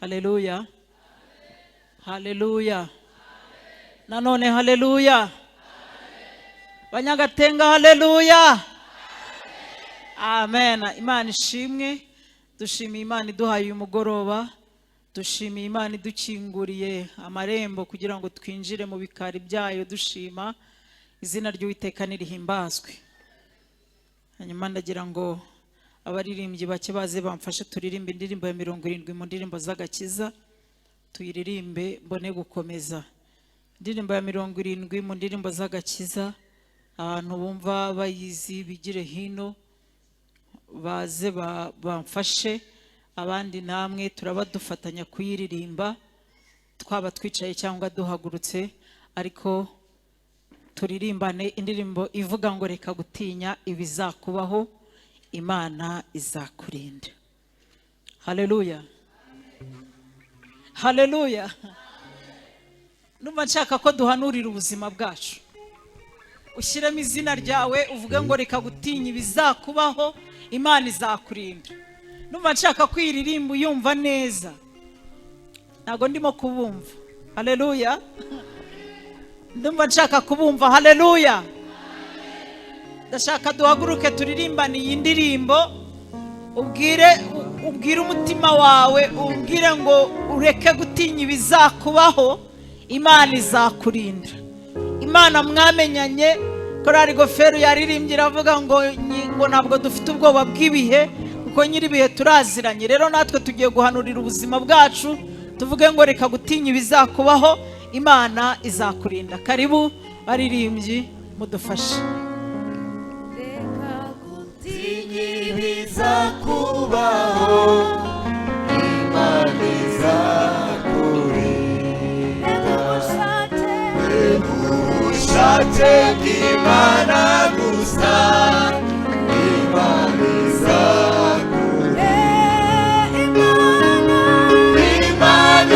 Haleluya, haleluya, nanone haleluya. Banyagatenga, haleluya, amen. Imana ishimwe. Dushimiye Imana iduhaye uyu mugoroba, dushimiye Imana idukinguriye amarembo kugira ngo twinjire mu bikari byayo dushima. Izina ry'Uwiteka nirihimbazwe. Hanyuma ndagira ngo abaririmbyi bake baze bamfashe turirimbe indirimbo ya 70 mu ndirimbo z'agakiza, tuyiririmbe mbone gukomeza. Indirimbo ya 70 mu ndirimbo z'agakiza, abantu bumva bayizi bigire hino baze bamfashe, abandi namwe turaba dufatanya kuyiririmba, twaba twicaye cyangwa duhagurutse, ariko turirimbane indirimbo ivuga ngo reka gutinya ibizakubaho, Imana izakurinda. Haleluya, haleluya. Numva nshaka ko duhanurira ubuzima bwacu. Ushyiremo izina ryawe, uvuge ngo reka gutinya ibizakubaho, Imana izakurinda. Numva nshaka kwiririmba uyumva neza, ntabwo ndimo kubumva. Haleluya, ndumva nshaka kubumva. Haleluya. Ndashaka duhaguruke turirimbane iyi ndirimbo. Ubwire umutima wawe, ubwire ngo ureke gutinya ibizakubaho, Imana izakurinda. Imana mwamenyanye, korari Goferu yaririmbye iravuga ngo ntabwo dufite ubwoba bw'ibihe kuko nyir'ibihe turaziranye. Rero natwe tugiye guhanurira ubuzima bwacu, tuvuge ngo reka gutinya ibizakubaho, Imana izakurinda. Karibu baririmbyi, mudufashe. Reka gutinya ibizakubaho, Imana izakurinda. Ubushake bw'Imana gusa, Imana izakurinda. Imana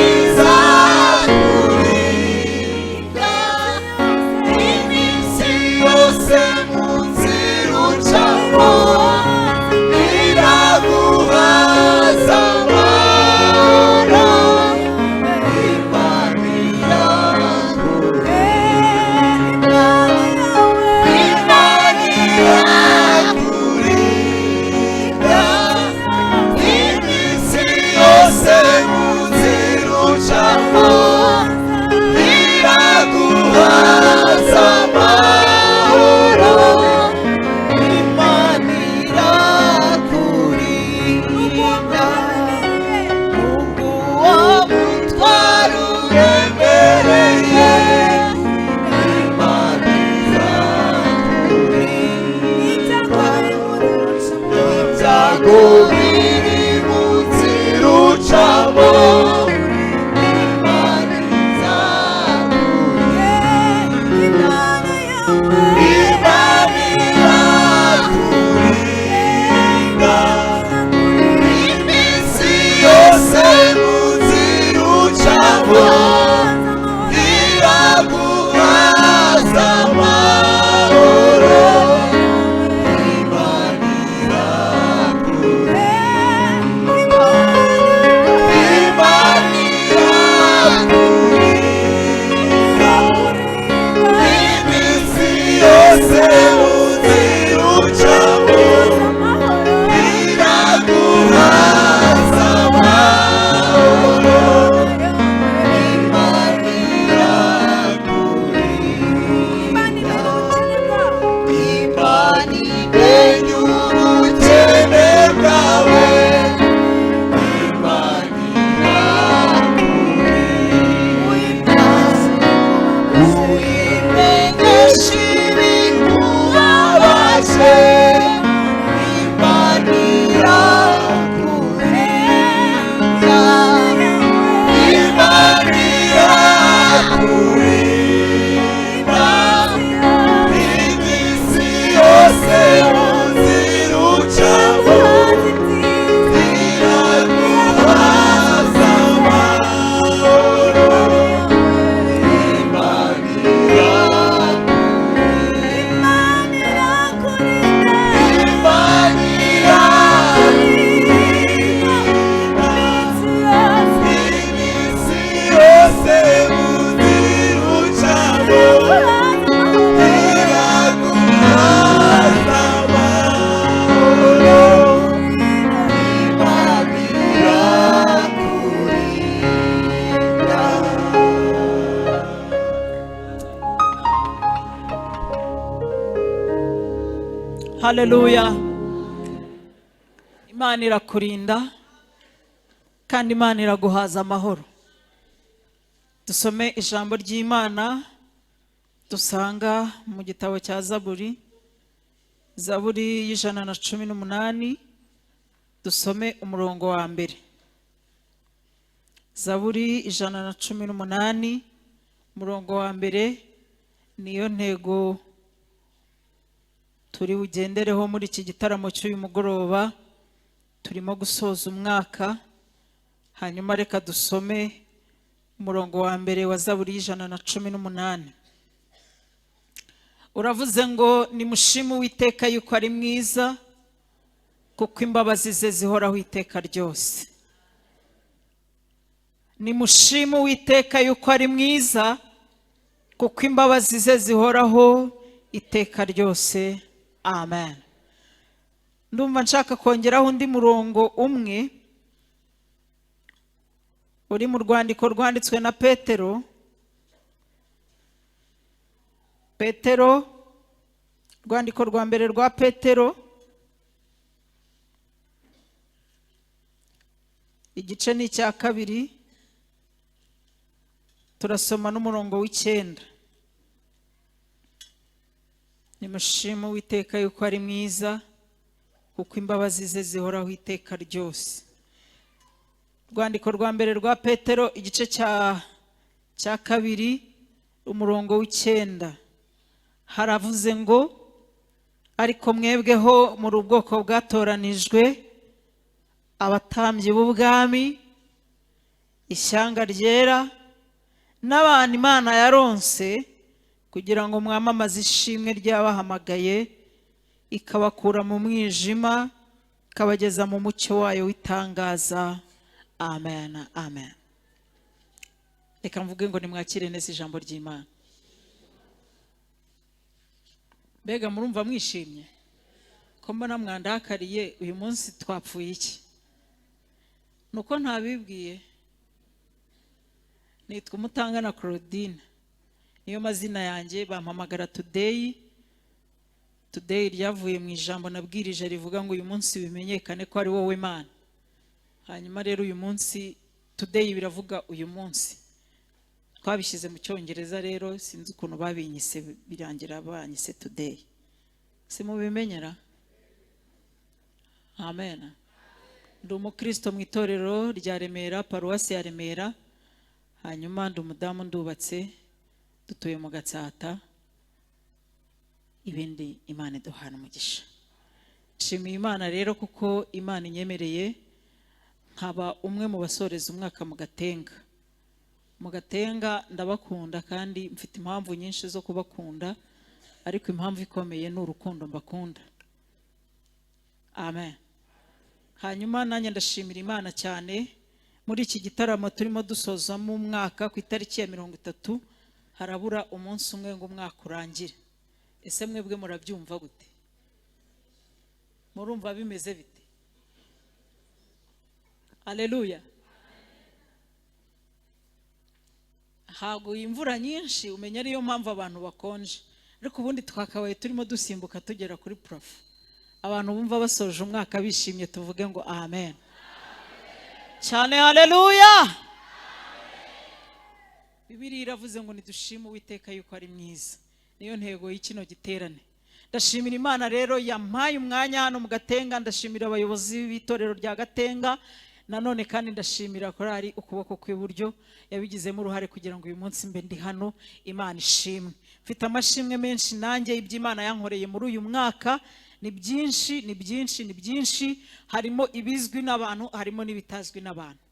izakurinda iminsi yose mu nzira ucamo, iraguhaza amahoro. Imana irakurinda. Imana. Haleluya. Imana irakurinda kandi Imana iraguhaza amahoro. Dusome ijambo ry'Imana dusanga mu gitabo cya Zaburi, Zaburi y'118, dusome umurongo wa mbere. Zaburi 118, umurongo wa mbere, niyo ntego turi bugendereho muri iki gitaramo cy'uyu mugoroba. Turimo gusoza umwaka, hanyuma reka dusome umurongo wa mbere wa Zaburi y'118. Uravuze ngo: "Nimushime Uwiteka yuko ari mwiza, kuko imbabazi ze zihoraho iteka ryose." Nimushime Uwiteka yuko ari mwiza, kuko imbabazi ze zihoraho iteka ryose. Amen. Ndumva nshaka kongeraho undi murongo umwe uri mu rwandiko rwanditswe na Petero. Petero, rwandiko rwa mbere rwa Petero, igice ni icya 2, turasoma n'umurongo w'9. Nimushime Uwiteka yuko ari mwiza, kuko imbabazi ze zihoraho iteka ryose. Rwandiko rwa mbere rwa Petero, igice cya 2, umurongo w'9, haravuze ngo: "Ariko mwebweho muri ubwoko bwatoranijwe, abatambyi b'ubwami, ishyanga ryera, n'abantu Imana yaronse, kugira ngo mwamamaze ishimwe ry'abahamagaye, ikabakura mu mwijima ikabageza mu mucyo wayo w'itangaza." Amen, amen. Reka mvuge ngo nimwakire neza ijambo ry'Imana. Mbega murumva mwishimye? Ko mbona mwandakariye uyu munsi, twapfuye iki? Nuko ntabibwiye. Nitwa Umutangana Claudine, niyo mazina yanjye. Bampamagara Today. Today ryavuye mu ijambo nabwirije rivuga ngo uyu munsi bimenyekane ko ari wowe Mana. Hanyuma rero uyu munsi, today biravuga uyu munsi. Twabishyize mu Cyongereza rero, sinzi ukuntu babinyise, birangira banyise Today. Simubimenyera? Amen. Ndi umukristo mu itorero rya Remera, paruwasi ya Remera. Hanyuma ndi umudamu, ndubatse, dutuye mu Gatsata. Ibindi Imana iduhana umugisha. Nshimiye Imana rero kuko Imana inyemereye nkaba umwe mu basoreza umwaka mu Gatenga. Mu Gatenga ndabakunda kandi mfite impamvu nyinshi zo kubakunda, ariko impamvu ikomeye ni urukundo mbakunda. Amen. Hanyuma nanjye ndashimira Imana cyane muri iki gitaramo turimo dusozamo umwaka ku itariki ya 30. Harabura umunsi umwe ngo umwaka urangire. Ese mwebwe murabyumva gute? Murumva bimeze bite? Aleluya. Haguye imvura nyinshi, umenya ariyo mpamvu abantu bakonje, ariko ubundi twakabaye turimo dusimbuka tugera kuri plafond. Abantu bumva basoje umwaka bishimye, tuvuge ngo amen cyane. Haleluya. Bibiliya iravuze ngo nidushime Uwiteka yuko ari mwiza. Niyo ntego y'ikino giterane. Ndashimira Imana rero yampaye umwanya hano mu Gatenga. Ndashimira abayobozi b'itorero rya Gatenga. Nanone kandi ndashimira korali Ukuboko kw'iburyo yabigizemo uruhare kugira ngo uyu munsi mbe ndi hano. Imana ishimwe. Mfite amashimwe menshi nanjye. Iby'Imana yankoreye muri uyu mwaka ni byinshi, ni byinshi, ni byinshi. Harimo ibizwi n'abantu, harimo n'ibitazwi n'abantu.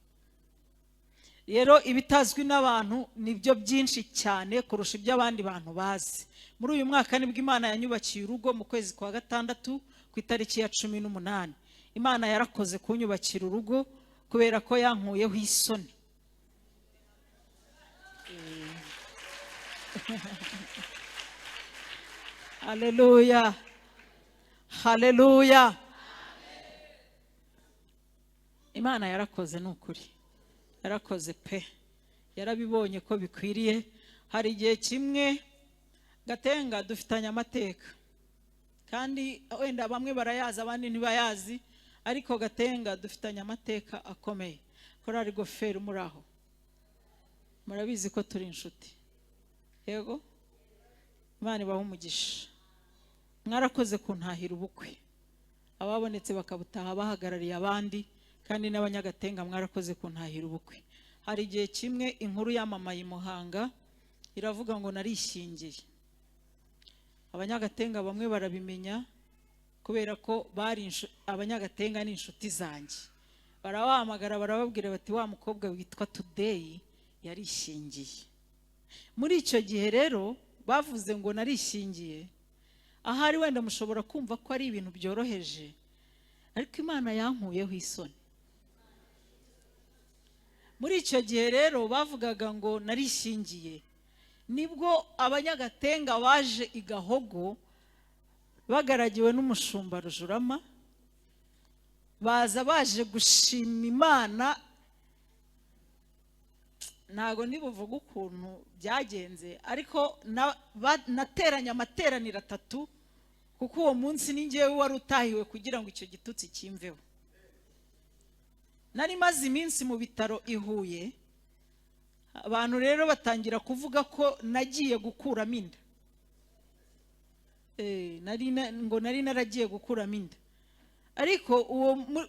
Rero ibitazwi n'abantu nibyo byinshi cyane kurusha ibyo abandi bantu bazi. Muri uyu mwaka nibwo Imana yanyubakiye urugo, mu kwezi kwa 6 ku itariki ya 18. Imana yarakoze kunyubakira urugo kubera ko yankuyeho isoni. Haleluya, haleluya. Imana yarakoze, ni ukuri yarakoze pe, yarabibonye ko bikwiriye. Hari igihe kimwe, Gatenga dufitanye amateka. Kandi wenda bamwe barayazi, abandi ntibayazi, ariko Gatenga dufitanye amateka akomeye. Korari Goferi, muri aho murabizi ko turi inshuti. Yego, Imana ibahe umugisha, mwarakoze kuntahira ubukwe, ababonetse bakabutaha bahagarariye abandi, kandi n'Abanyagatenga mwarakoze kuntahira ubukwe. Hari igihe kimwe inkuru yamamaye i Muhanga, iravuga ngo narishingiye. Abanyagatenga bamwe barabimenya kubera ko bari Abanyagatenga ni inshuti zanjye. Barabahamagara, barababwira bati: "Wa mukobwa witwa Tudeyi yarishingiye." Muri icyo gihe rero bavuze ngo narishingiye, ahari wenda mushobora kumva ko ari ibintu byoroheje, ariko Imana yankuyeho isoni. Muri icyo gihe rero bavugaga ngo narishingiye, nibwo Abanyagatenga baje i Gahogo bagaragiwe n'umushumba Rujurama, baza baje gushima Imana. Ntabwo nibuvuga ukuntu byagenze, ariko nateranye amateraniro atatu, kuko uwo munsi ni njyewe wari utahiwe kugira ngo icyo gitutsi kimveho. Nari maze iminsi mu bitaro i Huye. Abantu rero batangira kuvuga ko nagiye gukuramo inda. Ngo nari naragiye gukuramo inda. Ariko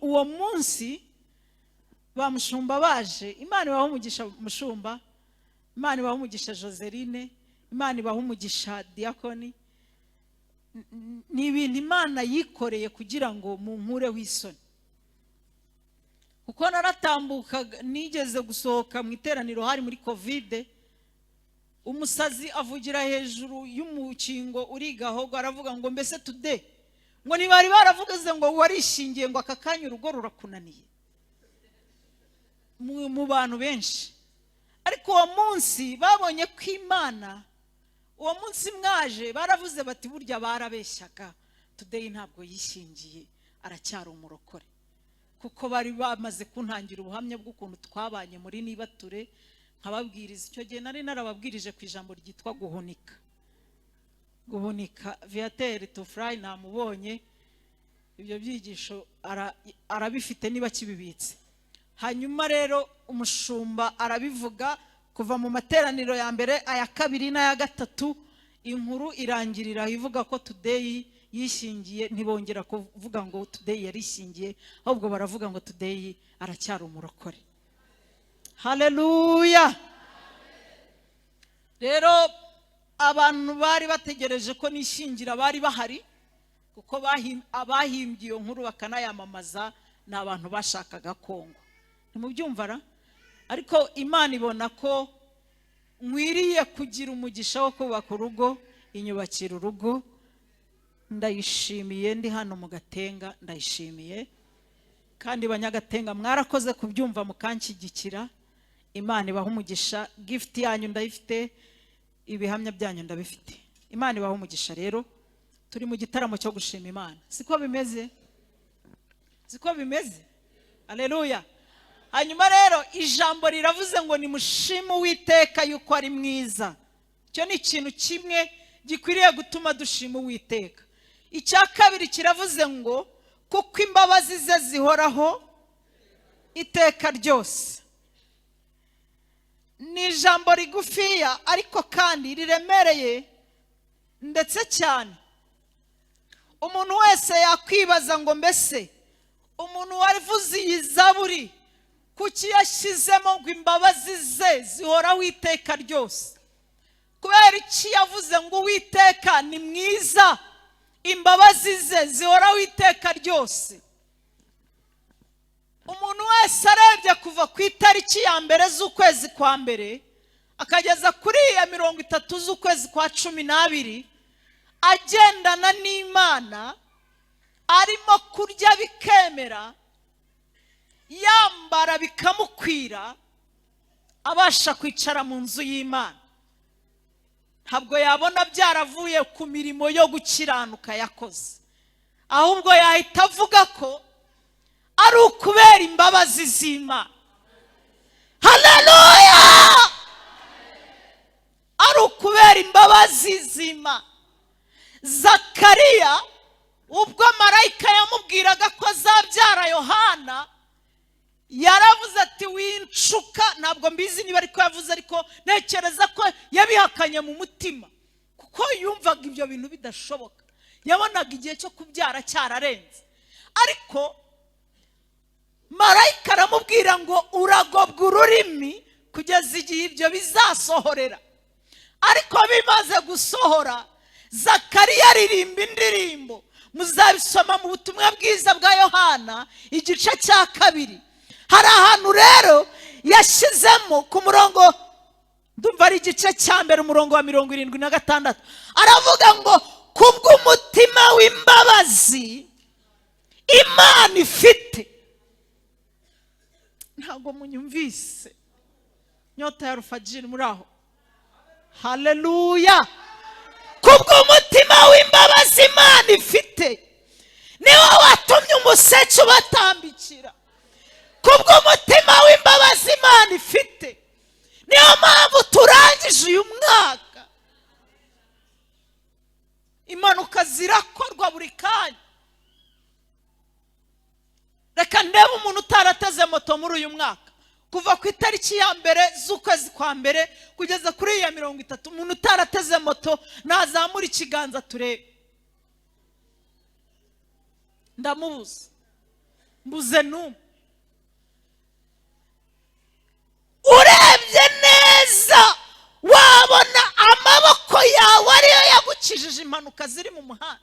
uwo munsi ba mushumba baje, Imana ibaha umugisha mushumba, Imana ibaha umugisha Joseline, Imana ibaha umugisha Diyakoni. Ni ibintu Imana yikoreye kugira ngo munkureho isoni, kuko naratambukaga. Nigeze gusohoka mu iteraniro, hari muri COVID, umusazi avugira hejuru y'umukingo uri Gahogo, aravuga ngo: "Mbese Tude, ngo ntibari baravuze ngo warishingiye, ngo aka kanya urugo rurakunaniye?" Mu bantu benshi. Ariko uwo munsi babonye ko Imana, uwo munsi mwaje, baravuze bati: "Burya barabeshyaga, Tudeyi ntabwo yishingiye, aracyari umurokore." Kuko bari bamaze kuntangira ubuhamya bw'ukuntu twabanye muri Nibature, nkababwiriza. Icyo gihe nari narababwirije ku ijambo ryitwa guhunika. Guhunika, Viateri Tufurayi namubonye, ibyo byigisho arabifite niba akibibitse. Hanyuma rero umushumba arabivuga kuva mu materaniro ya mbere, aya kabiri n'aya gatatu. Inkuru irangirira ivuga ko Tudeyi yishingiye. Ntibongera kuvuga ngo Tudeyi yarishingiye, ahubwo baravuga ngo Tudeyi aracyari umurokore. Haleluya! Rero abantu bari bategereje ko nishingira bari bahari, kuko abahimbye iyo nkuru bakanayamamaza ni abantu bashakaga Kongo. Ntimubyumva ra? Ariko Imana ibona ko nkwiriye kugira umugisha wo kubaka urugo, inyubakira urugo. Ndayishimiye, ndi hano mu Gatenga, ndayishimiye. Kandi Banyagatenga, mwarakoze kubyumva mukanshyigikira. Imana ibaha umugisha. Gift yanyu ndayifite, ibihamya byanyu ndabifite. Imana ibaha umugisha. Rero turi mu gitaramo cyo gushima Imana, siko bimeze? Siko bimeze? Aleluya! Hanyuma rero ijambo riravuze ngo nimushime Uwiteka yuko ari mwiza. Icyo ni ikintu kimwe gikwiriye gutuma dushima Uwiteka. Icya kabiri kiravuze ngo kuko imbabazi ze zihoraho iteka ryose. Ni ijambo rigufiya, ariko kandi riremereye ndetse cyane. Umuntu wese yakwibaza ngo: mbese umuntu wavuze iyi zaburi, kuki yashyizemo ngo imbabazi ze zihoraho iteka ryose? Kubera iki yavuze ngo Uwiteka ni mwiza, imbabazi ze zihoraho iteka ryose? Umuntu wese arebye kuva ku itariki ya 1 z'ukwezi kwa mbere akageza kuri iya 30 z'ukwezi kwa 12, agendana n'Imana, arimo kurya bikemera, yambara bikamukwira, abasha kwicara mu nzu y'Imana, ntabwo yabona byaravuye ku mirimo yo gukiranuka yakoze, ahubwo yahita avuga ko ari ukubera imbabazi z'Imana. Haleluya! Ari ukubera imbabazi z'Imana. Zakariya Ubwo marayika yamubwiraga ko azabyara Yohana, yaravuze ati: "Winshuka." Ntabwo mbizi niba ariko yavuze, ariko ntekereza ko yabihakanye mu mutima, kuko yumvaga ibyo bintu bidashoboka. Yabonaga igihe cyo kubyara cyararenze. Ariko marayika aramubwira ngo: "Uragobwa ururimi kugeza igihe ibyo bizasohorera." Ariko bimaze gusohora, Zakariya aririmba indirimbo. Muzabisoma mu butumwa bwiza bwa Yohana, igice cya 2. Hari ahantu rero yashyizemo ku murongo, ndumva ari igice cya 1, umurongo wa 76, aravuga ngo: "Kubw'umutima w'imbabazi Imana ifite." Ntabwo munyumvise. Nyota ya rufajiri, muri aho? Haleluya! Kubw'umutima w'imbabazi Imana ifite, niwo watumye umuseke ubatambikira. Kubw'umutima w'imbabazi Imana ifite, niyo mpamvu turangije uyu mwaka. Impanuka zirakorwa buri kanya. Reka ndebe umuntu utarateze moto muri uyu mwaka, kuva ku itariki ya 1 z'ukwezi kwa mbere kugeza kuri iya 30. Umuntu utarateze moto nazamura ikiganza turebe. Ndamubuze, mbuze n'umwe. Urebye neza wabona amaboko yawe ariyo yagukijije impanuka ziri mu muhanda.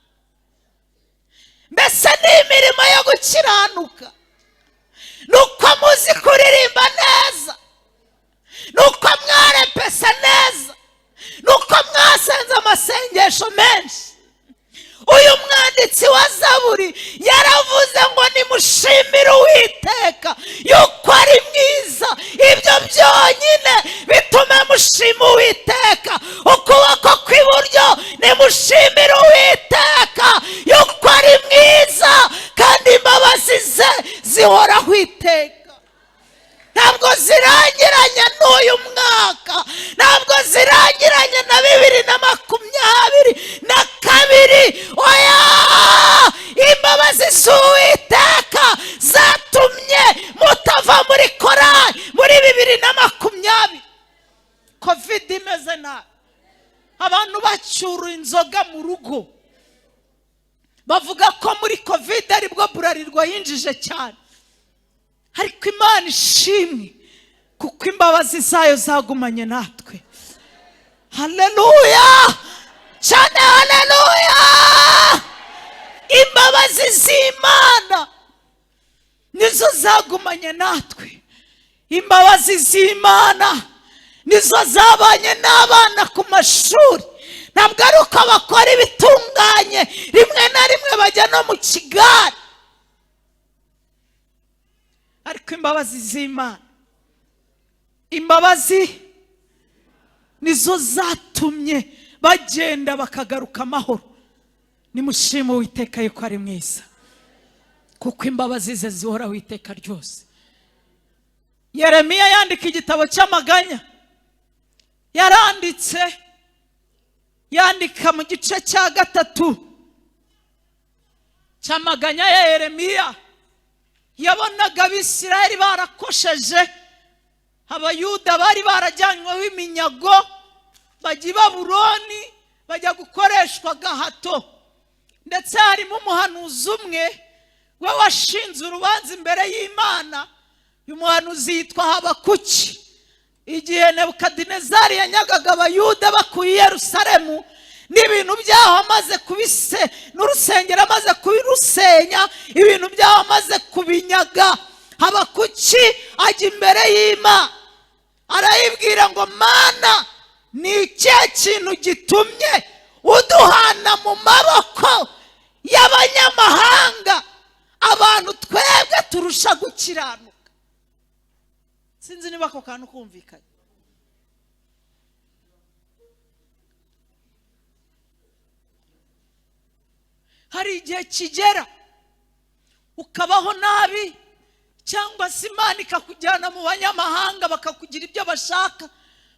Mbese ni imirimo yo gukiranuka, ni uko muzi kuririmba neza, ni uko mwarepesa neza, ni uko mwasenze amasengesho menshi? Uyu mwanditsi wa Zaburi yaravuze ngo: "Nimushimire Uwiteka yuko ari mwiza." Ibyo byonyine bituma mushima Uwiteka. Ukuboko kw'iburyo, nimushimire Uwiteka yuko ari mwiza, kandi imbabazi ze zihoraho iteka. Ntabwo zirangiranye n'uyu mwaka, ntabwo zirangiranye na 2022. Oya, imbabazi z'Uwiteka zatumye mutava muri korari muri 2020, COVID imeze nabi, abantu bacyura inzoga mu rugo. Bavuga ko muri COVID aribwo Bralirwa yinjije cyane. Ariko Imana ishimwe, kuko imbabazi zayo zagumanye natwe. Haleluya cyane, haleluya! Imbabazi z'Imana nizo zagumanye natwe. Imbabazi z'Imana nizo zabanye n'abana ku mashuri. Ntabwo ari uko bakora ibitunganye, rimwe na rimwe bajya no mu kigare, ariko imbabazi z'Imana, imbabazi nizo zatumye bagenda bakagaruka amahoro. Nimushime Uwiteka yuko ari mwiza, kuko imbabazi ze zihoraho iteka ryose. Yeremiya yandika igitabo cy'amaganya, yaranditse, yandika mu gice cya 3 cy'amaganya ya Yeremiya. Yabonaga Abisirayeli barakosheje, Abayuda bari barajyanyweho iminyago, bajya i Babuloni, bajya gukoreshwa agahato. Ndetse harimo umuhanuzi umwe we washinze urubanza imbere y'Imana. Uyu muhanuzi yitwa Habakuki. Igihe Nebukadinezari yanyagaga Abayuda bakuye i Yerusalemu n'ibintu byaho, amaze kubise n'urusengero, amaze kubirusenya, ibintu byaho amaze kubinyaga, Habakuki ajya imbere y'Imana, arayibwira ngo: "Mana, ni ikihe kintu gitumye uduhana mu maboko y'abanyamahanga, abantu twebwe turusha gukiranuka?" Sinzi niba ako kantu kumvikanye. Hari igihe kigera ukabaho nabi, cyangwa se Imana ikakujyana mu banyamahanga, bakakugira ibyo bashaka,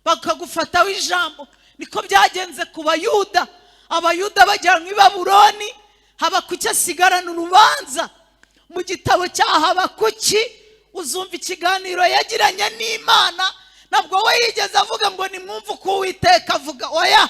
bakagufataho ijambo. Niko byagenze ku Bayuda. Abayuda bajyanwa i Babuloni. Habakuki asigarana urubanza. Mu gitabo cya Habakuki uzumva ikiganiro yagiranye n'Imana. Ntabwo we yigeze avuga ngo nimwumve uko Uwiteka avuga, oya,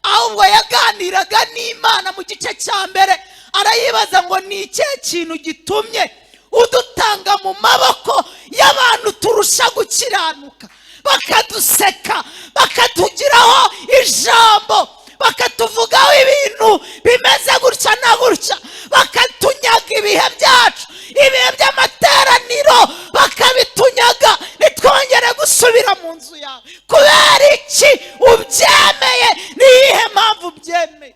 ahubwo yaganiraga n'Imana. Mu gice cya mbere arayibaza ngo: "Ni ikihe kintu gitumye udutanga mu maboko y'abantu turusha gukiranuka, bakaduseka, bakatugiraho ijambo, bakatuvugaho ibintu bimeze gutya na gutya, bakatunyaga ibihe byacu, ibihe by'amateraniro bakabitunyaga, ntitwongere gusubira mu nzu yawe? Kubera iki ubyemeye? Ni iyihe mpamvu ubyemeye?"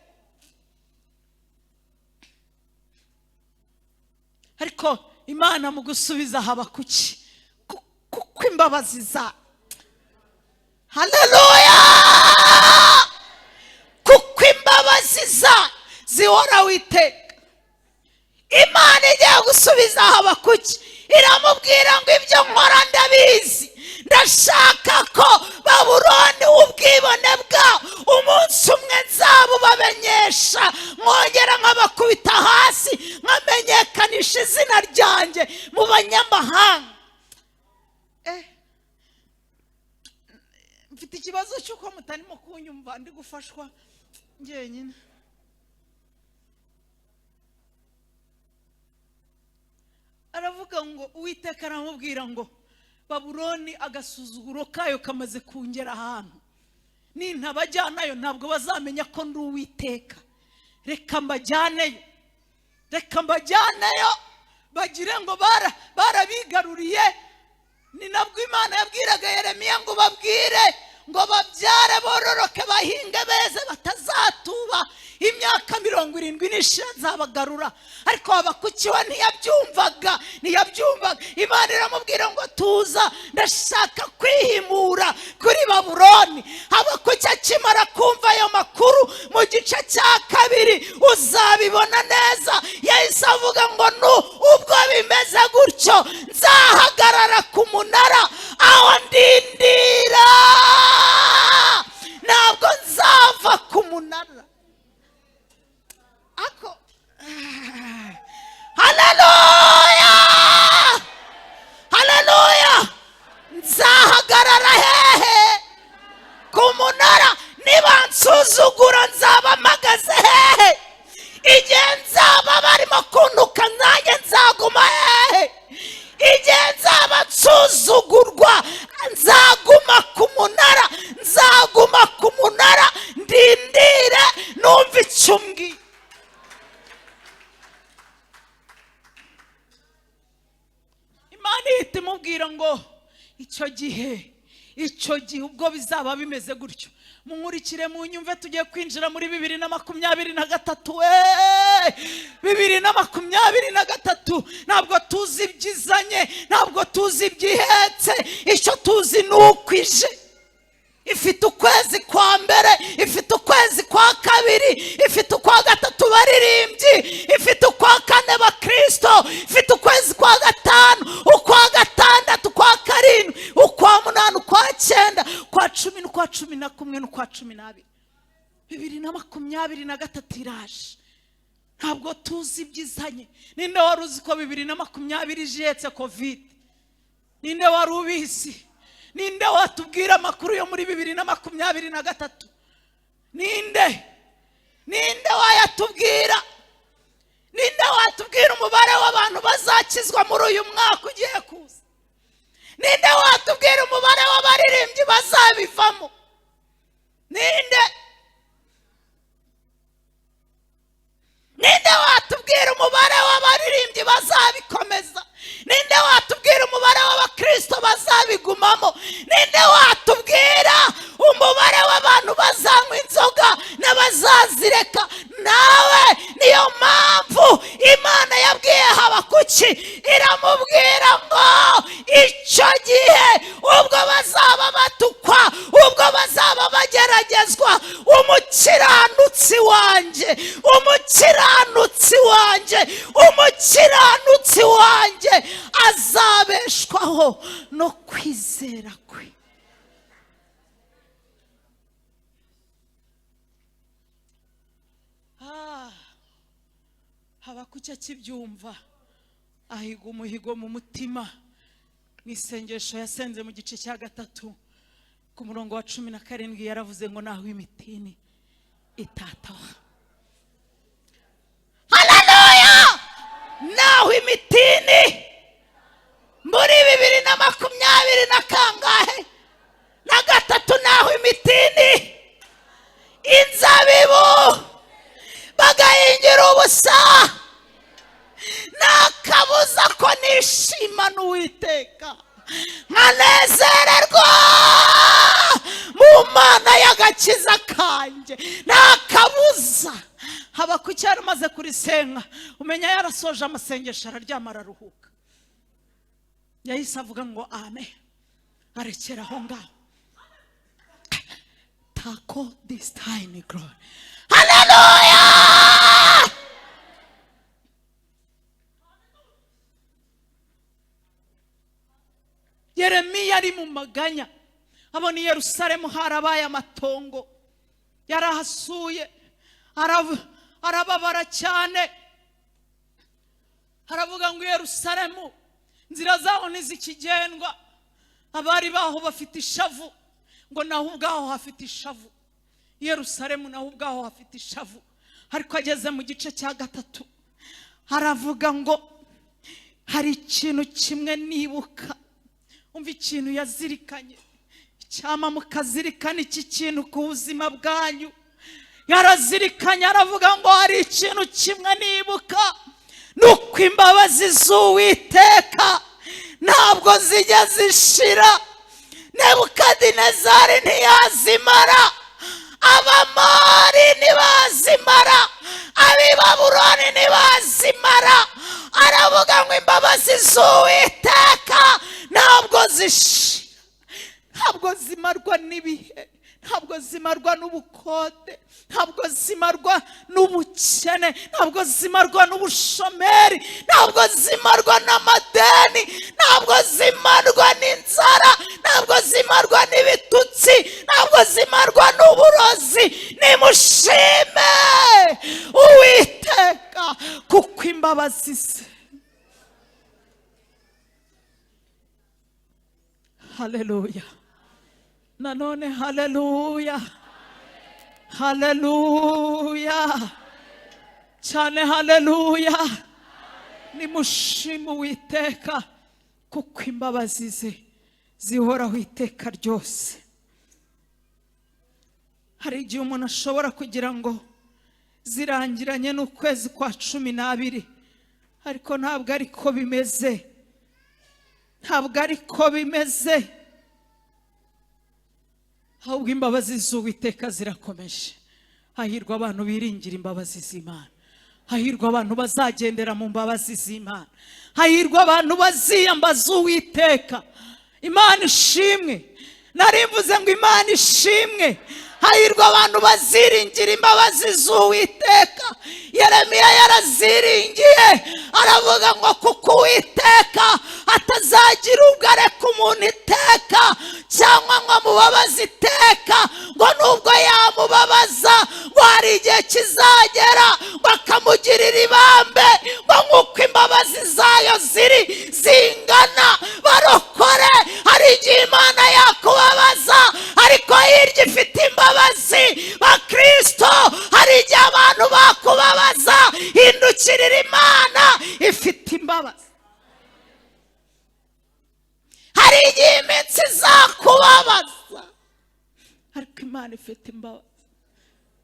Ariko Imana mu gusubiza Habakuki, kuko imbabazi za, haleluya, kuko imbabazi za zihoraho iteka. Imana igiye gusubiza Habakuki iramubwira ngo: "Ibyo nkora ndabizi. Ndashaka ko Baburoni, ubwibone bwabo, umunsi umwe nzabubamenyesha, nkongera nkabakubita hasi, nkamenyekanisha izina ryanjye mu banyamahanga." Mfite ikibazo cy'uko mutarimo kunyumva, ndi gufashwa njyenyine. Aravuga ngo Uwiteka aramubwira ngo: "Babuloni agasuzuguro kayo kamaze kungera ahantu, nintabajyanayo ntabwo bazamenya ko ndi Uwiteka. Reka mbajyaneyo, reka mbajyaneyo bagire ngo barabigaruriye." Ni nabwo Imana yabwiraga Yeremiya ngo: "Babwire ngo babyare, bororoke, bahinge, beze, batazatuba. Imyaka 70 nishira nzabagarura." Ariko Habakuki we ntiyabyumvaga, ntiyabyumvaga. Imana iramubwira ngo: "Tuza, ndashaka kwihimura kuri Baburoni." Habakuki akimara kumva ayo makuru, mu gice cya kabiri uzabibona neza, yahise avuga ngo: "Nu ubwo bimeze gutyo, nzahagarara ku munara aho ndindira, ntabwo nzava ku munara." Ako, haleluya, haleluya! Nzahagarara hehe? Ku munara. Niba nsuzugura, nzaba mpagaze hehe? Igihe nzaba barimo kuntuka, nanjye nzaguma hehe? Igihe nzaba nsuzugurwa, nzaguma ku munara, nzaguma ku munara, ndindire numva icyo umbwiye. Imana ihita imubwira ngo: "Icyo gihe, icyo gihe ubwo bizaba bimeze gutyo." Munkurikire, mu nyumve, tugiye kwinjira muri 2023 we. 2023 ntabwo tuzi ibyizanye, ntabwo tuzi ibyihetse. Icyo tuzi ni uko ije, ifite ukwezi kwa mbere, ifite ukwezi kwa kabiri, ifite ukwa gatatu baririmbyi, ifite ukwa kane bakristo, ifite ukwezi kwa gatanu, ukwa gatandatu, ukwa karindwi, ukwa munani, ukwa cyenda, ukwa 10 n'ukwa 11 n'ukwa 12. 2023 iraje, ntabwo tuzi ibyizanye. Ninde wari uzi ko 2020 ije ihetse COVID? Ninde wari ubizi? Ninde watubwira amakuru yo muri 2023? Ninde? Ninde wayatubwira? Ninde watubwira umubare w'abantu bazakizwa muri uyu mwaka ugiye kuza? Ninde watubwira umubare w'abaririmbyi bazabivamo? Ninde? Ninde watubwira umubare w'abaririmbyi bazabikomeza? Ninde watubwira umubare w'abakristo bazabigumamo? Ninde watubwira umubare w'abantu bazanywa inzoga n'abazazireka? Nawe niyo mpamvu Imana yabwiye Habakuki, iramubwira ngo: "Icyo gihe ubwo bazaba batukwa, ubwo bazaba bageragezwa, umukiranutsi wanjye, umukiranutsi wanjye, umukiranutsi wanjye azabeshwaho no kwizera kwe." Ah. Habakuki akibyumva ahiga umuhigo mu mutima. Mu isengesho yasenze mu gice cya 3 ku murongo wa 17 yaravuze ngo naho imitini itatoha. Haleluya! Naho imitini muri 2020 na kangahe na gatatu, naho imitini inzabibu bagahingira ubusa, nakabuza ko nishima n'Uwiteka nkanezererwa mu Mana y'agakiza kanjye, ntakabuza. Habakuki yaramaze kurisenga, umenya yarasoje amasengesho, araryama, araruhuka. Yahise avuga ngo amen, arekera aho ngaho. Tako this time glory, haleluya. Yeremiya ari mu maganya, abona i Yerusalemu harabaye amatongo, yarahasuye, arababara cyane, aravuga ngo Yerusalemu inzira zaho ntizikigendwa, abari baho bafite ishavu, ngo naho ubwaho hafite ishavu, Yerusalemu naho ubwaho hafite ishavu. Ariko ageze mu gice cya 3 aravuga ngo hari ikintu kimwe nibuka. Umva ikintu yazirikanye, icyama mukazirikana iki kintu ku buzima bwanyu. Yarazirikanye aravuga ngo hari ikintu kimwe nibuka, nuko imbabazi z'Uwiteka ntabwo zijya zishira. Nebukadinezari ntiyazimara, Abamori ntibazimara, ab'i Babuloni ntibazimara. Aravuga ngo imbabazi z'Uwiteka ntabwo zishira, ntabwo zimarwa n'ibihe, ntabwo zimarwa n'ubukode, ntabwo zimarwa n'ubukene, ntabwo zimarwa n'ubushomeri, ntabwo zimarwa n'amadeni, ntabwo zimarwa n'inzara, ntabwo zimarwa n'ibitutsi, ntabwo zimarwa n'uburozi. Nimushime Uwiteka kuko imbabazi ze. Haleluya. Nanone haleluya, haleluya cyane, haleluya. Nimushime Uwiteka kuko imbabazi ze zihoraho iteka ryose. Hari igihe umuntu ashobora kugira ngo zirangiranye n'ukwezi kwa 12, ariko ntabwo ariko bimeze, ntabwo ariko bimeze. Ahubwo imbabazi z'Uwiteka zirakomeje. Hahirwa abantu biringira imbabazi z'Imana, hahirwa abantu bazagendera mu mbabazi z'Imana, hahirwa abantu baziyambaza Uwiteka. Imana ishimwe. Nari mvuze ngo Imana ishimwe. Hahirwa abantu baziringira imbabazi z'Uwiteka. Yeremiya yaraziringiye, aravuga ngo kuko Uwiteka atazagira ubwo areka umuntu iteka, cyangwa ngo amubabaze iteka, ngo nubwo yamubabaza ngo hari igihe kizagera ngo akamugirira ibambe, ngo nk'uko imbabazi zayo ziri zingana. Barokore, hari igihe Imana yakubabaza, ariko hirya ifite imbabazi. Bakristo, hari igihe abantu bakubabaza, hindukirira Imana ifite imbabazi. Hari igihe iminsi izakubabaza, ariko Imana ifite imbabazi.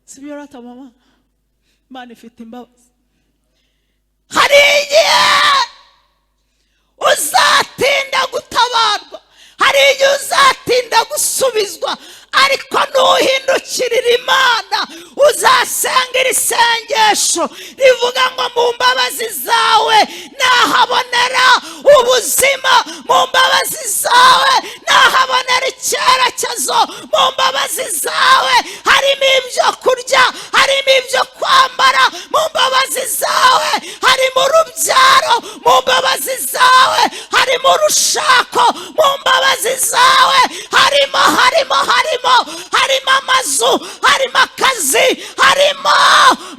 Sibyo rata mama? Imana ifite imbabazi. Hari igihe uzatinda gutabarwa, hari igihe uzatinda gusubizwa, ariko nuhindukirira Imana uzasenga iri sengesho rivuga ngo mu mbabazi zawe nahabonera ubuzima, mu mbabazi zawe nahabonera icyerekezo, mu mbabazi zawe harimo ibyo kurya, harimo ibyo kwambara, mu mbabazi zawe harimo urubyaro, mu mbabazi zawe harimo urushako, mu mbabazi zawe harimo Harimo, harimo, harimo, harimo amazu, harimo akazi, harimo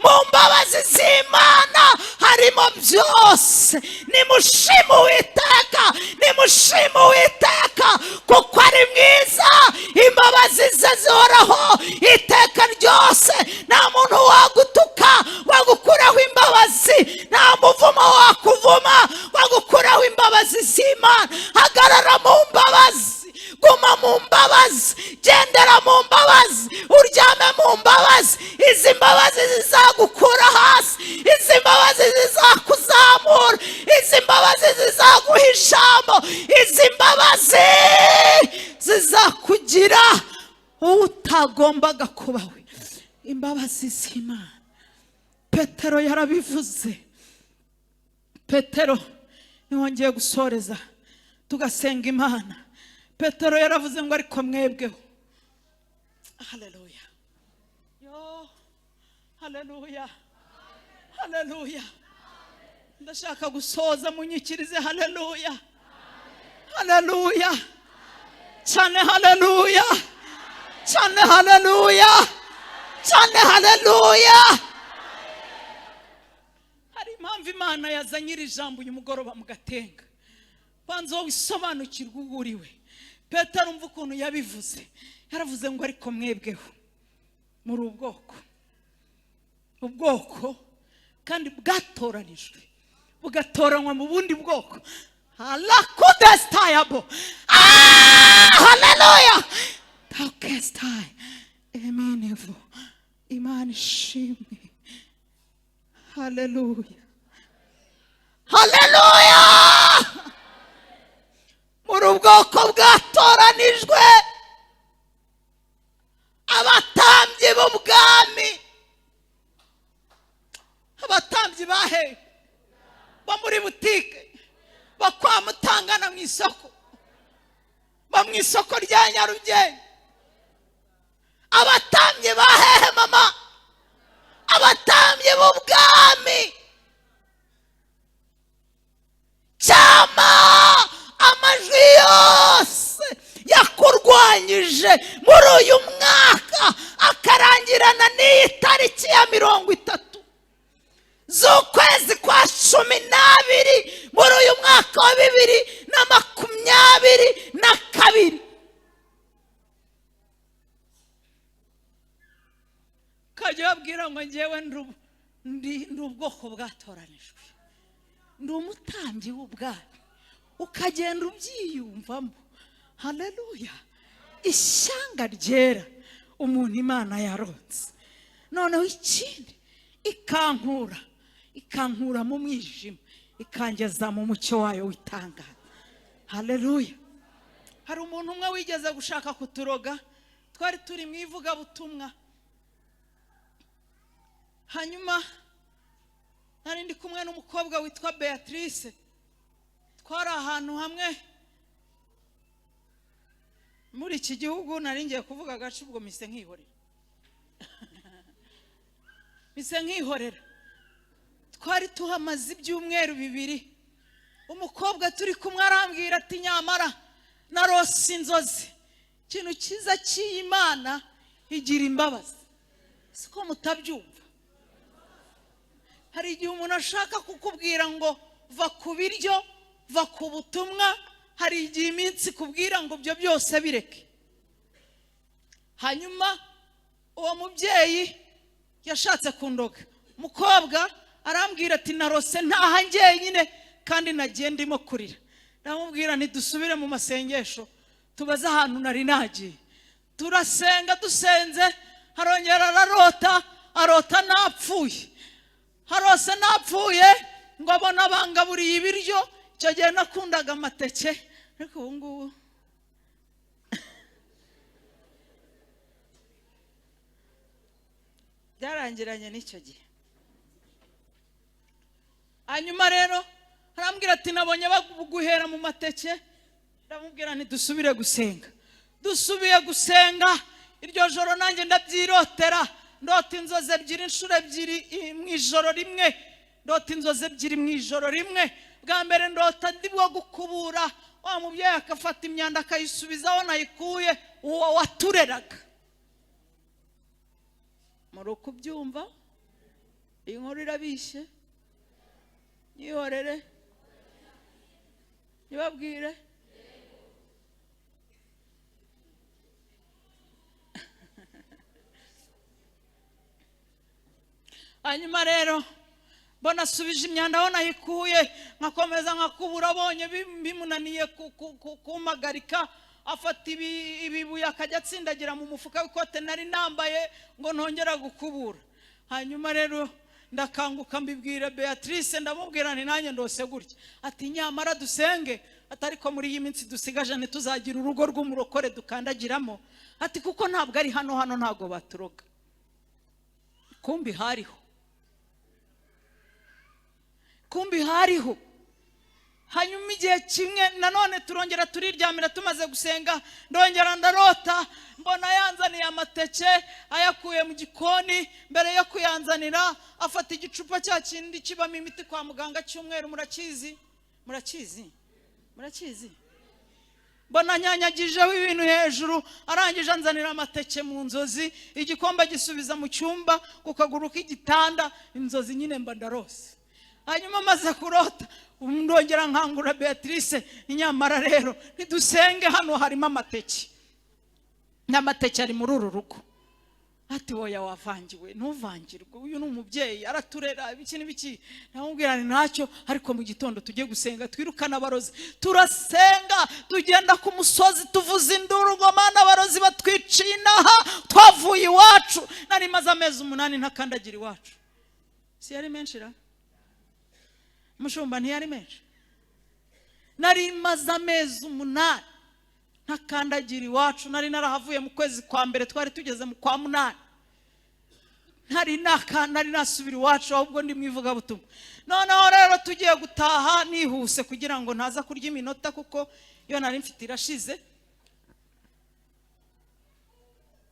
mu mbabazi z'Imana, harimo byose. Nimushime Uwiteka, nimushime Uwiteka kuko ari mwiza, imbabazi ze zihoraho iteka ryose. Nta muntu wagutuka wagukuraho imbabazi, nta muvumo wakuvuma wagukuraho imbabazi z'Imana. Hagarara mu mbabazi, guma mu mbabazi, gendera mu mbabazi, uryame mu mbabazi. Izi mbabazi zizagukura hasi, izi mbabazi zizakuzamura, izi mbabazi zizaguha ijambo, izi mbabazi zizakugira utagombaga kuba we. Imbabazi z'Imana, Petero yarabivuze. Petero niwongeye gusoreza tugasenga Imana. Petero yaravuze ngo: "Ariko mwebweho." Haleluya, yo, haleluya, haleluya! Ndashaka gusoza, munyikirize haleluya, haleluya cyane, haleluya cyane, haleluya cyane, haleluya. Hari impamvu Imana yazanye iri jambo uyu mugoroba mu Gatenga. Banza wowe isobanukirwe uwo uriwe. Petero, umva ukuntu yabivuze. Yaravuze ngo: "Ariko mwebweho muri ubwoko, ubwoko kandi bwatoranijwe, bugatoranywa mu bundi bwoko." Halakudestayabo, haleluya, takesitayi eminevo. Imana ishimwe! Haleluya, haleluya! Muri ubwoko bwatoranijwe, abatambyi b'ubwami. Abatambyi bahe? Bo muri butike, bo kwa Mutangana mu isoko, bo mu isoko rya Nyarugenge. Abatambyi ba hehe, mama? Abatambyi b'ubwami. Cyama amajwi yose yakurwanyije muri uyu mwaka, akarangirana n'iyi tariki ya 30 z'ukwezi kwa 12 muri uyu mwaka wa 2022, ukajya ubabwira ngo: "Ngewe ndi ubwoko bwatoranijwe, ndi umutambyi w'ubwami," ukagenda ubyiyumvamo. Haleluya! Ishyanga ryera, umuntu Imana yaronse. Noneho ikindi, ikankura mu mwijima, ikangeza mu mucyo wayo w'itangaza. Haleluya! Hari umuntu umwe wigeze gushaka kuturoga. Twari turi mu ivugabutumwa, hanyuma nari ndi kumwe n'umukobwa witwa Beatrice. Twari ahantu hamwe muri iki gihugu. Nari ngiye kuvuga agace, ubwo mise nkihorera, mise nkihorera. Twari tuhamaze ibyumweru 2. Umukobwa turi kumwe arambwira ati: "Nyamara narose inzozi." Ikintu cyiza cy'iyi Mana, igira imbabazi. Siko mutabyumva? Hari igihe umuntu ashaka kukubwira ngo va ku biryo, va ku butumwa. Hari igihe iminsi ikubwira ngo ibyo byose bireke. Hanyuma uwo mubyeyi yashatse kundoga. Umukobwa arambwira ati: "Narose ntaha njyenyine kandi nagiye ndimo kurira." Ndamubwira: "Ntidusubire mu masengesho, tubaze ahantu nari nagiye." Turasenga. Dusenze, arongera ararota. Arota napfuye, harose napfuye, ngo abona bangaburiye ibiryo. Icyo gihe nakundaga amateke, ariko ubu ngubu byarangiranye n'icyo gihe. Hanyuma rero arambwira ati: "Nabonye baguhera mu mateke." Ndamubwira: "Ntidusubire gusenga." Dusubiye gusenga iryo joro, nanjye ndabyirotera. Ndota inzozi ebyiri, inshuro ebyiri mu ijoro rimwe. Ndota inzozi ebyiri mu ijoro rimwe. Bwa mbere ndota ndi bwo gukubura, wa mubyeyi akafata imyanda akayisubiza aho nayikuye, uwo watureraga. Muri kubyumva, iyi nkuru irabishye, nyihorere nyibabwire. Hanyuma rero mbona asubije imyanda aho nayikuye, nkakomeza nkakubura. Abonye bimunaniye kumpagarika, afata ibibuye akajya atsindagira mu mufuka w'ikote nari nambaye ngo ntongera gukubura. Hanyuma rero ndakanguka mbibwira Beatrice, ndamubwira nti nanjye ndose gutya. Ati nyamara dusenge, atariko muri iyi minsi dusigaje ntituzagira urugo rw'umurokore dukandagiramo, ati kuko ntabwo ari hano, hano ntabwo baturoga. Kumbi hariho, kumbi hariho. Hanyuma igihe kimwe nanone turongera turiryamira, tumaze gusenga ndongera ndarota, mbona yanzaniye amateke ayakuye mu gikoni. Mbere yo kuyanzanira afata igicupa cya kindi kibamo imiti kwa muganga cy'umweru, murakizi, murakizi, murakizi. Mbona nyanyagijeho ibintu hejuru, arangije anzanira amateke mu nzozi, igikombe agisubiza mu cyumba ku kaguru k'igitanda. Inzozi nyine mba ndarose. Hanyuma amaze kurota ndongera nkangura Beatrice, nyamara rero nidusenge hano harimo amateke, n'amateke ari muri uru rugo. Ati woya wavangiwe, ntuvangirwe, uyu ni umubyeyi araturera ibiki n'ibiki. Namubwira nti ntacyo, ariko mu gitondo tujye gusenga twirukana abarozi. Turasenga, tugenda ku musozi tuvuza induru ngo Mana abarozi batwiciye inaha, twavuye iwacu. Nari maze amezi 8 ntakandagira iwacu. Si yari menshi ra mushumba? Ntiyari menshi. Nari maze amezi 8 ntakandagira iwacu. Nari narahavuye mu kwezi kwa mbere, twari tugeze mu kwa 8. Nari nasubira iwacu, ahubwo ndi mu ivugabutumwa. Noneho rero tugiye gutaha nihuse kugira ngo ntaza kurya iminota, kuko iyo nari mfite irashize.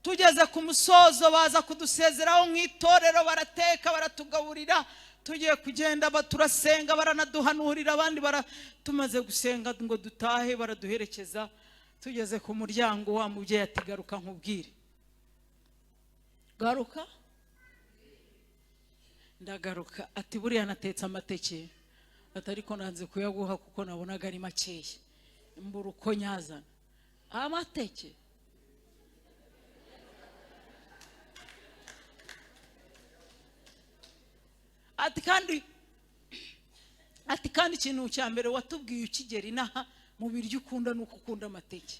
Tugeze ku musozo baza kudusezeraho nk'itorero, barateka baratugaburira. Tugiye kugenda turasenga, baranaduhanurira, abandi tumaze gusenga ngo dutahe baraduherekeza. Tugeze ku muryango wa mubyeyi ati garuka nkubwire. Garuka, ndagaruka. Ati buriya natetse amateke, ati ariko nanze kuyaguha kuko nabonaga ari makeya, mbura uko nyazana amateke. Ati kandi ikintu cya mbere watubwiye ukigera inaha mu biryo ukunda nuko ukunda amateke.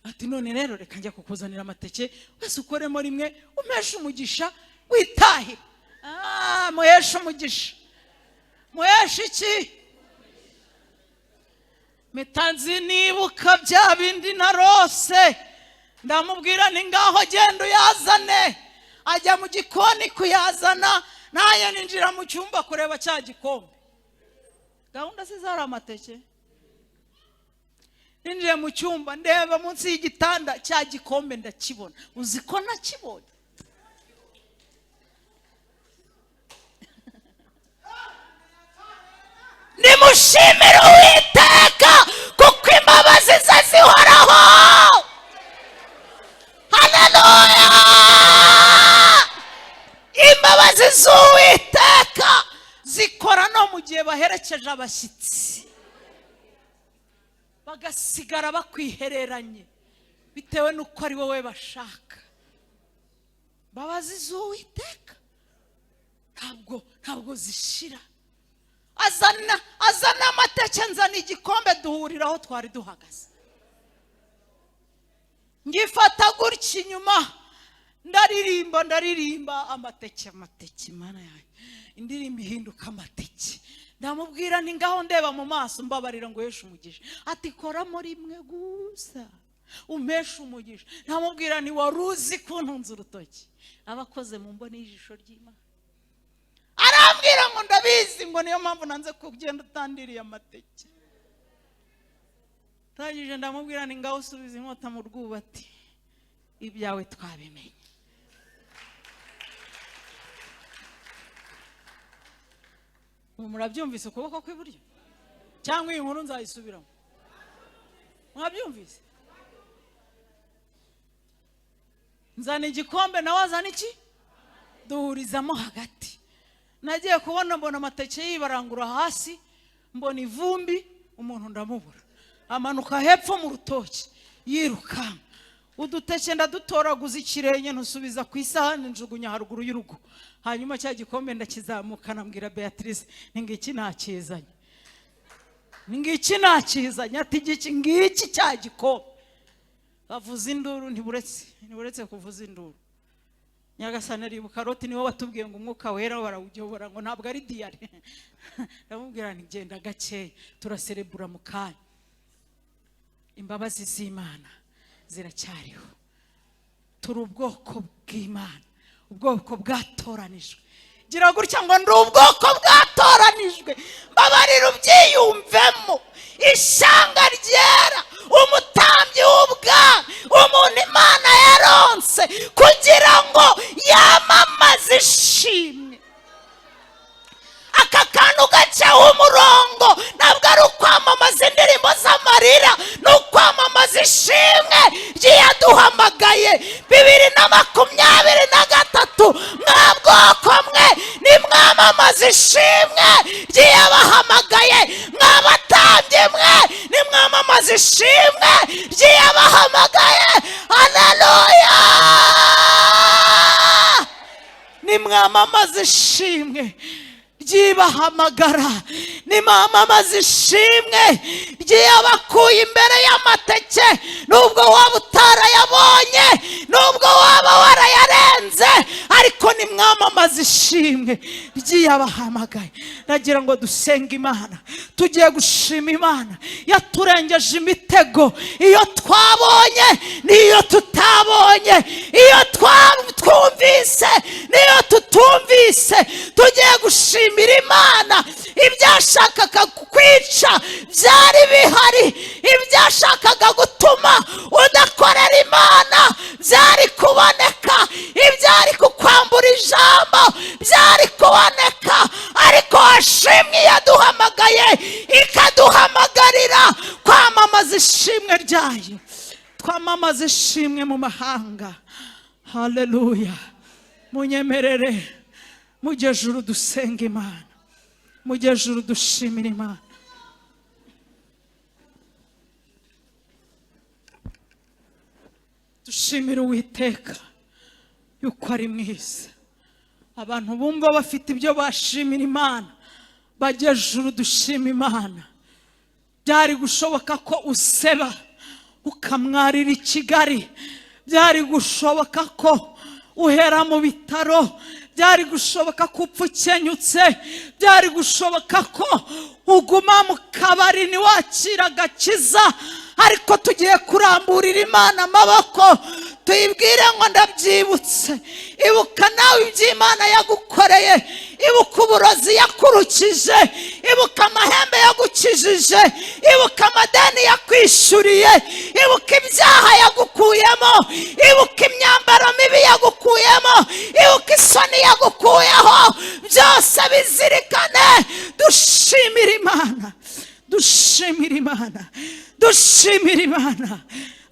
Ati none rero reka njya kukuzanira amateke wese ukoremo rimwe umeshe umugisha witahire. Muheshe umugisha, muheshe iki? Mitanzi nibuka bya bindi narose, ndamubwira nti ngaho genda uyazane. Ajya mu gikoni kuyazana, naye ninjira mu cyumba kureba cya gikombe. Gahunda se zari amateke. Ninjiye mu cyumba ndeba munsi y'igitanda cya gikombe ndakibona. Uzi ko nakibonye? Nimushimire Uwiteka kuko imbabazi ze zihoraho. Haleluya! Imbabazi z'Uwiteka zikora no mu gihe baherekeje abashyitsi, bagasigara bakwihereranye bitewe n'uko ari wowe bashaka. Imbabazi z'Uwiteka ntabwo zishira. Azana amateke, nzana igikombe, duhurira aho twari duhagaze. Ngifata gutya inyuma ndaririmba, ndaririmba amateke, amateke, Mana yanjye, indirimbo ihinduka amateke. Ndamubwira nti ngaho ndeba mu maso, mbabarira ngo uheshe umugisha. Ati koramo rimwe gusa umpeshe umugisha. Ndamubwira nti wari uzi kuntunza urutoki, abakoze mu mboni y'ijisho ry'Imana. Arambwira ngo ndabizi, ngo niyo mpamvu nanze kugenda utandiriye amateke. Ndangije ndamubwira nti ngaho usubiza inkota mu rwubati, ibyawe twabimenye. Murabyumvise ukuboko kw'iburyo? Cyangwa iyi nkuru nzayisubiramo? Mwabyumvise? Nzana igikombe, nawe azana iki, duhurizamo hagati. Nagiye kubona mbona amateke yibarangura hasi, mbona ivumbi, umuntu ndamubura, amanuka hepfo mu rutoki yirukanka. Uduteke ndadutoraguza ikirenge, ntusubiza ku isahani, njugunya haruguru y'urugo. Hanyuma cya gikombe ndakizamukana, mbwira Beatrice ni ngiki nakizanye, ni ngiki nakizanye. Ati ngiki, ngiki cya gikombe. Bavuza induru, ntiburetse kuvuza induru. Nyagasani aribuka Loti, niwe watubwiye ngo umwuka wera barawuyobora, ngo ntabwo ari diyare. Ndamubwira nti genda gakeya, turaserebura mu kanya. Imbabazi z'Imana ziracyariho. Turi ubwoko bw'Imana, ubwoko bwatoranijwe. Gira gutya ngo ndi ubwoko bwatoranijwe, mbabarira ubyiyumvemo. Ishyanga ryera, umutambyi w'ubwami, umuntu Imana yaronse kugira ngo yamamaze ishimwe. Aka kantu gacaho umurongo, ntabwo ari ukwamamaza indirimbo z'amarira, ni ukwamamaza ishimwe ry'iyaduhamagaye. 2023, mwa bwoko mwe, nimwamamaza ishimwe ry'iyabahamagaye. Mwabatambyi mwe, nimwamamaza ishimwe ry'iyabahamagaye. Haleluya! Nimwamamaza ishimwe ry'ibahamagara, nimwamamaza ishimwe ry'iyabakuye imbere y'amateke. Nubwo waba utarayabonye, nubwo waba warayarenze, ariko nimwamamaza ishimwe ry'iyabahamagaye. Ndagira ngo dusenge Imana. Tugiye gushima Imana yaturengeje imitego, iyo twabonye n'iyo tutabonye, iyo twumvise n'iyo tutumvise. Tugiye gushimira Imana. Ibyashakaga kukwica byari bihari, ibyashakaga gutuma udakorera Imana byari kuboneka, ibyari kukwambura ijambo byari kuboneka, ariko hashimwe yaduhamagaye, ikaduhamagarira kwamamaza ishimwe ryayo. Twamamaza ishimwe mu mahanga. Haleluya! Munyemerere mujye juru dusenga Imana, mujye juru dushimira Imana. Dushimira Uwiteka yuko ari mwiza. Abantu bumva bafite ibyo bashimira Imana, bajye juru dushima Imana. Byari gushoboka ko useba ukamwarira i Kigali, byari gushoboka ko uhera mu bitaro, byari gushoboka ko upfa ukenyutse, byari gushoboka ko uguma mu kabari ntiwakira agakiza. Ariko tugiye kuramburira Imana amaboko, tuyibwire ngo ndabyibutse. Ibuka nawe iby'Imana yagukoreye, ibuka uburozi yakurukije, ibuka amahembe yagukijije, ibuka amadeni yakwishyuriye, ibuka ibyaha yagukuyemo, ibuka imyambaro mibi yagukuyemo, ibuka isoni yagukuyeho. Byose bizirikane. Dushimira Imana, dushimira Imana, dushimira Imana,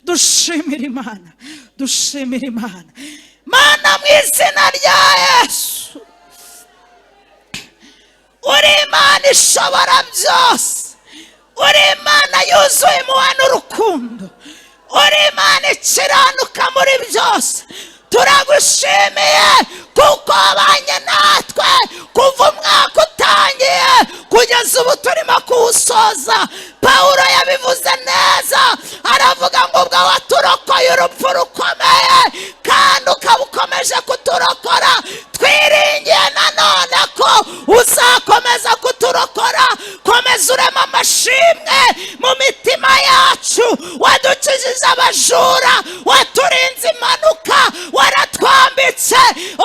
dushimira Imana, dushimira Imana. Mana, mu izina rya Yesu, uri Imana ishobora byose, uri Imana yuzuye impuhwe n'urukundo, uri Imana ikiranuka muri byose. Turagushimiye kuko wabanye natwe kuva umwaka utangiye kugeza ubu turimo kuwusoza. Pawulo yabivuze neza, aravuga ngo ubwo waturokoye urupfu rukomeye kandi ukaba ukomeje kuturokora, twiringiye nanone ko uzakomeza kuturokora. Komeza urema amashimwe mu mitima yacu. Wadukijije abajura, waturinze impanuka, waratwambitse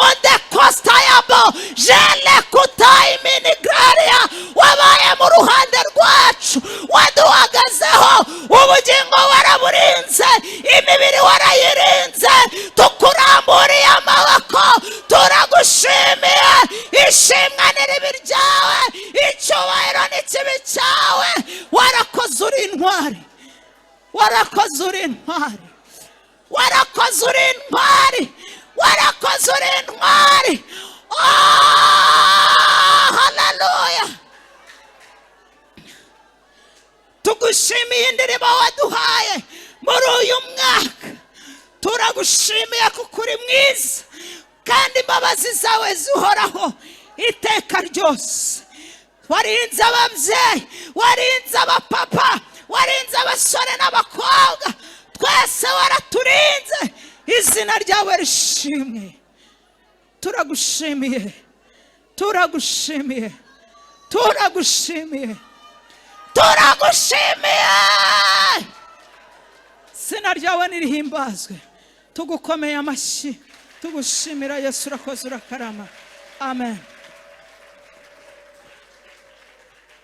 ode kositayabo jene kutayiminigraria, wabaye mu ruhande rwacu, waduhagazeho, ubugingo waraburinze, imibiri warayirinze. Tukuramburiye amaboko, turagushimiye. Ishimwe n'iribi ryawe, icyubahiro n'ikibi cyawe. Uri intwari, warakoze, uri intwari, warakoze, uri intwari. Oh, haleluya! Tugushimiye indirimbo waduhaye muri uyu mwaka. Turagushimiye kuko uri mwiza kandi imbabazi zawe zihoraho iteka ryose. Warinze ababyeyi, warinze abapapa, warinze abasore n'abakobwa, twese waraturinze. Izina ryawe rishimwe. Turagushimiye, turagushimiye, turagushimiye, turagushimiye. Izina ryawe nirihimbazwe. Tugukomeye amashyi, tugushimira. Yesu, urakoze, urakarama. Amen.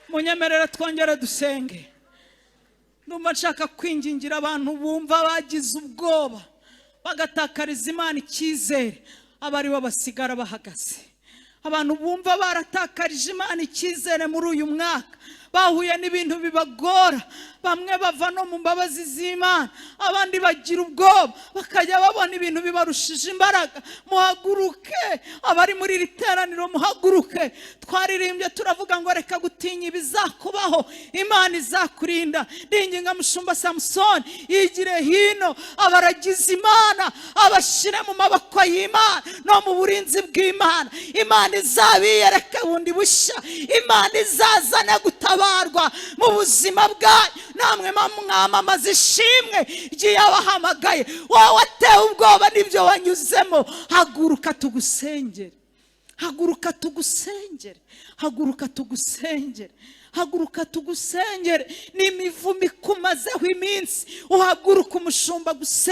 Munyemerere twongere dusenge. Numva nshaka kwingingira abantu bumva bagize ubwoba, bagatakariza Imana icyizere, aba ari bo basigara bahagaze. Abantu bumva baratakarije Imana icyizere muri uyu mwaka, bahuye n'ibintu bibagora, bamwe bava no mu mbabazi z'Imana, abandi bagira ubwoba, bakajya babona ibintu bibarushije imbaraga. Muhaguruke, abari muri iri teraniro, muhaguruke. Twaririmbye turavuga ngo reka gutinya ibizakubaho, Imana izakurinda. Ndinginga mushumba Samusoni yigire hino, abaragize Imana abashyire mu maboko y'Imana no mu burinzi bw'Imana. Imana izabiyereke bundi bushya, Imana izazane gutabarwa mu buzima bwanyu, namwe mwamamaza ishimwe ry'iyabahamagaye. Wowe watewe ubwoba n'ibyo wanyuzemo, haguruka tugusengere, haguruka tugusengere, haguruka tugusengere, haguruka tugusengere. N'imivumo ikumazeho iminsi, uhaguruka umushumba gusengera.